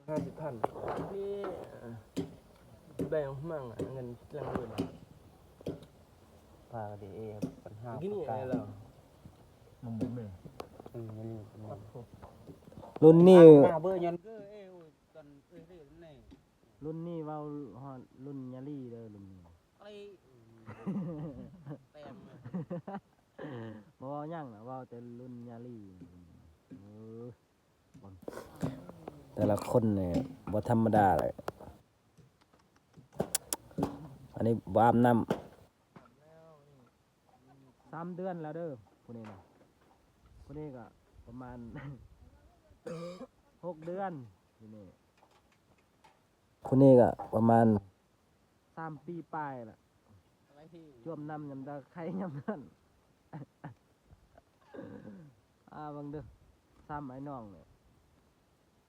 ຫ້າສິບພັນ ນີ້ ແບ່ງໝັ້ງ ເງິນຫຼັງເລີຍ ພາດີເອ ປັນຫາ ກິນນີ້ ປາກກາ ແລ້ວ ມັນບໍ່ແມ່ນ ເອີ ມັນ ລຸ້ນນີ້ ມາເບີຍອນເກີເອ ໂອ້ຍ ຕອນເອີຍເລີຍນີ້ ລຸ້ນນີ້ເວົ້າຮອດລຸ້ນຍາລີເດີ ລຸ້ນນີ້ ໄປແຕ່ງ ບໍ່ເວົ້າຫຍັງນະ ເວົ້າແຕ່ລຸ້ນຍາລີ ເອີ ແຕ່ລະຄົນນີ້ບໍ່ທຳມະດາເລີຍ ອັນນີ້ບໍ່ອາບນ້ຳ ສາມເດືອນແລ້ວເດີ ຜູ້ນີ້ນະ ຜູ້ນີ້ກະປະມານ ຫົກເດືອນ ຜູ້ນີ້ ຜູ້ນີ້ກະປະມານ ສາມປີປາຍລະ ຈວມນ້ຳຍາມໃດໄຄຍາມນັ້ນ ອາ ເບິ່ງເດີ ສາມອ້າຍນ້ອງນີ້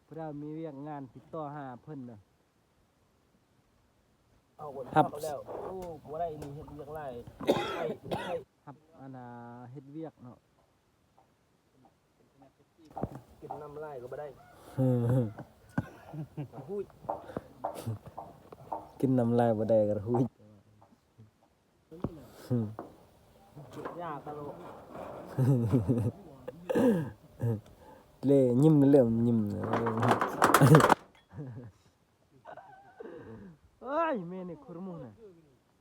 ຜູ້ໃດມີວຽກງານຕິດຕໍ່ຫາເພິ່ນເດີ ຮັບແລ້ວ ໂອ້ ບໍ່ໄດ້ນີ້ ເຮັດວຽກຫຼາຍ ໄຂ້ ໄຂ້ ຮັບ ອັນນ່າ ເຮັດວຽກເນາະ ກິນນ້ຳຫຼາຍກໍບໍ່ໄດ້ ຫູດ ກິນນ້ຳຫຼາຍບໍ່ໄດ້ກໍຫູດ ຢາກະໂລ ເລຍິ້ມເລີ່ມຍິ້ມ ເອີຍ ແມ່ນີ້ຄຸຣມຸນະ